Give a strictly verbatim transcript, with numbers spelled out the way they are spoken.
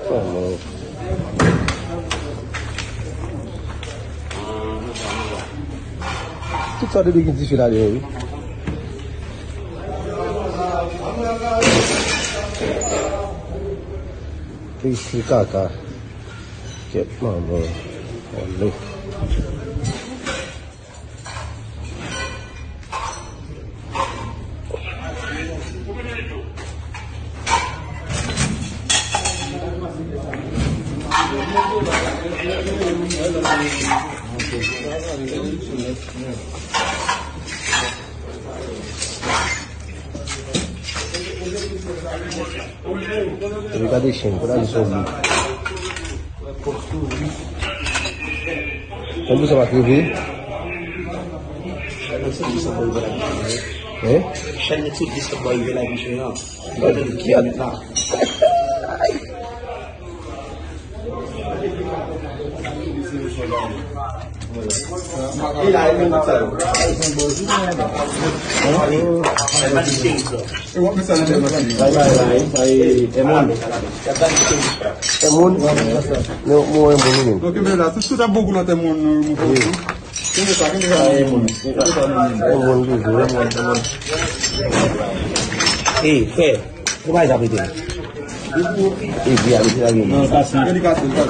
Tout sa depi gen dife ladan yo, wi. Plis li kaka. Kèt manman. Anle. Epi gade chen, kote al sou li. Konn pou sa pa t rive? Hein? Chèn nèg sou dis bò rive la misye an. Gade ki la. Bay, bay, bay, bay, e moun. E moun? Non, mwen, e moun, wi. Ok, men la, tout, tout ap bon pou lòt e moun, nou, nou, nou. Kenbe sa, kenbe sa. E moun. E moun, toujou, e moun, e moun. Ey, frè, ou pa jan pete. E di a, li te lage. Non, kase. Li kase, li kase.